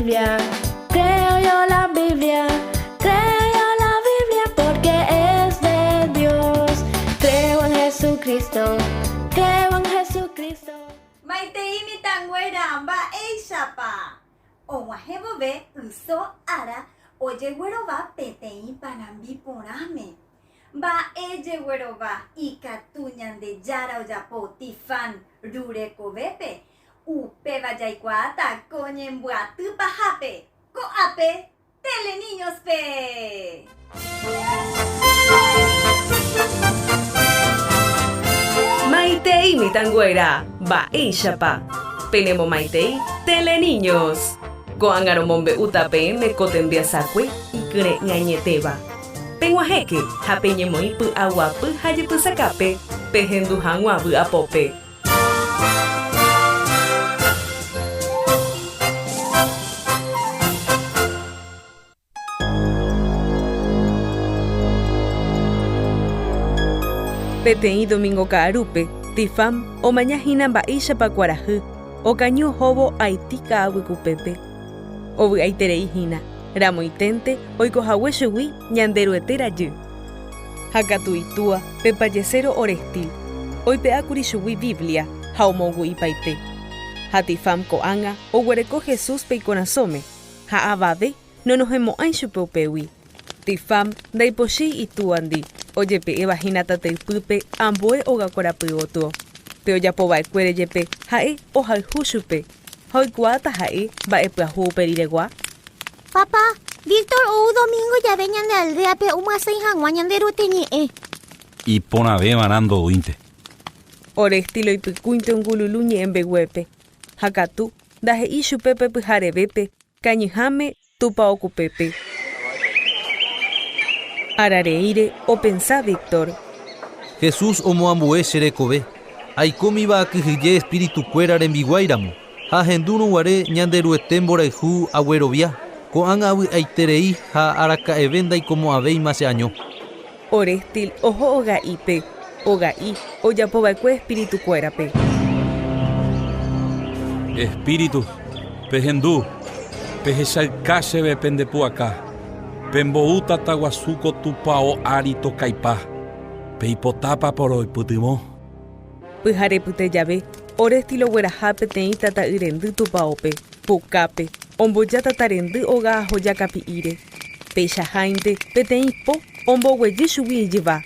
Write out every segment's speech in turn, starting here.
Biblia, creo yo la Biblia, creo yo la Biblia porque es de Dios. Creo en Jesucristo, creo en Jesucristo. Maitei mitãnguéra, mba'éichapa? Og̃uahẽ vove yso ára ojeguerova peteĩ panambi porãme. Mba'e jeguerova ikatu Ñandejára ojapo Tifán ru rekovépe? Upéva jaikuaáta ko ñembyaty pahápe, ko'ápe Teleniños-pe! Maitei mitãnguéra, mba'éichapa? Penemomaitei Teleniños! Ko'ág̃a romombe'úta peẽme ko tembiasakue ikyre'ỹ añetéva. Peg̃uahẽke ha peñemoĩ py'aguapy ha jepysakápe pehendu hag̃ua vy'apópe. Peteĩ domingo ka'arúpe, Tifam omaña hína mba'éichapa kuarahy okañy ohóvo Haití ka'aguykupépe. Ovy'aiterei hína, ramoiténte oikohague chugui Ñanderuete rajy. Ha katu itúa, pe pajeséro Orestil, oipe'ákuri chugui Biblia ha omongu'ipaite. Ha Tifam ko'ág̃a oguereko Jesús-pe ikorasõme, ha avave nonohẽmo'ãi chupe upégui. Tifam ndaipochýi itúandi, ojepe'éva hína tataypýpe ambue ogakorapy gotyo. Pe ojapova'ekuére jepe ha'e ohayhu chupe, ha oikuaáta ha'e mba'e pyahu upe riregua? Papa, Víctor ou domingo jave ñande aldéape omyasãi hag̃ua Ñanderuete ñe'ẽ. Iporãveva'erã ndoúinte. Ore estilo ipykúinte ongululu ñe'ẽmbeguépe, ha katu ndahe'i chupe pe pyharevépe kañyháme tupao kupépe. Arareíre opensa Víctor. Jesús omoambue che rekove, aikómiva akyhyje espíritu-kuéra rembiguáiramo, ha ahendúrõ guare Ñanderuete mborayhu aguerovia, ko'ág̃a avy'aiterei ha araka'eve ndaikomo'ãvéima che año. Orestil oho oga'ípe, oga'i ojapova'ekue espíritu-kuérape. Espíritu, pehendu, pehechauka chéve pende pu'aka, pembou tata guasu ko tupao ári tokaipa, peipotápa poroipytyvõ? Pyhare pyte jave, Orestil ogueraha peteĩ tata'yrendy tupaópe, pukápe, omboja tatarendy óga ahoja kapi'íre. Peichaháinte peteĩ po omboguejy chugui ijyva.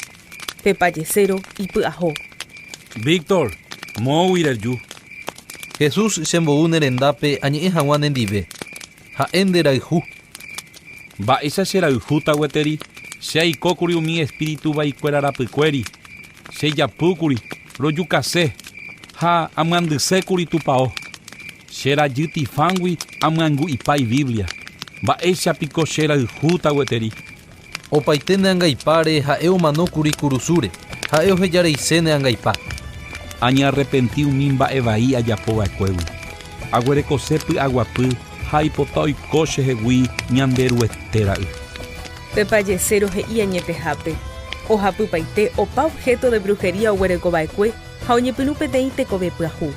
Pe pajeséro ipy'aho. Víctor, moõgui reju? Jesús chembou ne rendápe añe'ẽ hag̃ua nendive. Ha'e nde rayhu. Mba'éicha che rayhúta gueteri? Che aikókuri umi espíritu vaikuéra rapykuéri, che japúkuri, rojukase ha amyandysékuri tupao. Che rajy Tifángui amyangu'ipa ibiblia. Mba'éicha piko che rayhúta gueteri? Opaite ne angaipáre ha'e omano kuri kurusúre, ha'e ohejareise ne angaipa. Añearrepenti umi mba'e vai ajapo va'ekuégui. Aguerekose py'aguapy ha aipota oiko chehegui Ñanderuete ra'y. Pe pajeséro he'i añetehápe, ohapypaite opa objeto de brujería oguereko va'ekue ha oñepyrũ peteĩ tekove pyahu.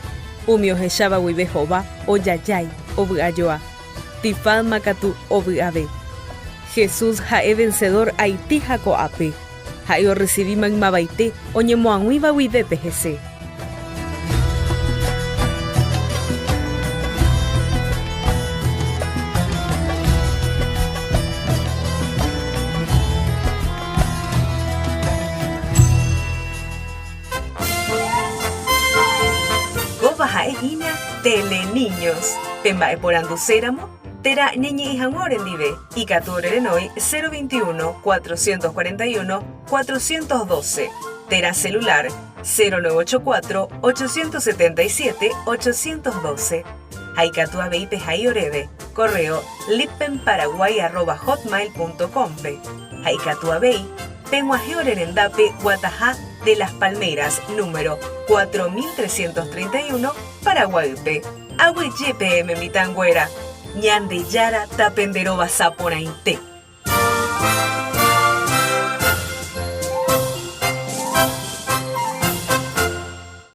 Umi ohecháva guive hova, ojajái, ovy'ajoa. Tifalma katu ovy'ave. Jesús ha'e vencedor Haití ha ko'ápe. Ha'e orresivi maymavaite oñemoag̃uíva guivépe hese. Kóva ha'e hína Teleniños. Pe mba'eporanduséramo térã ñañe'ẽ hag̃ua orendive, ikatu orerenói 021 441 412 térã celular 0984 877 812. Ha ikatu avei pehai oréve correo lippenparaguay@hotmail.com-pe. Ha ikatu avei peg̃uahẽ ore rendápe guataha de Las Palmeras número 4331 Paraguaýpe. Aguyje peẽme mitãnguéra, Ñandejára tapenderovasa porãite.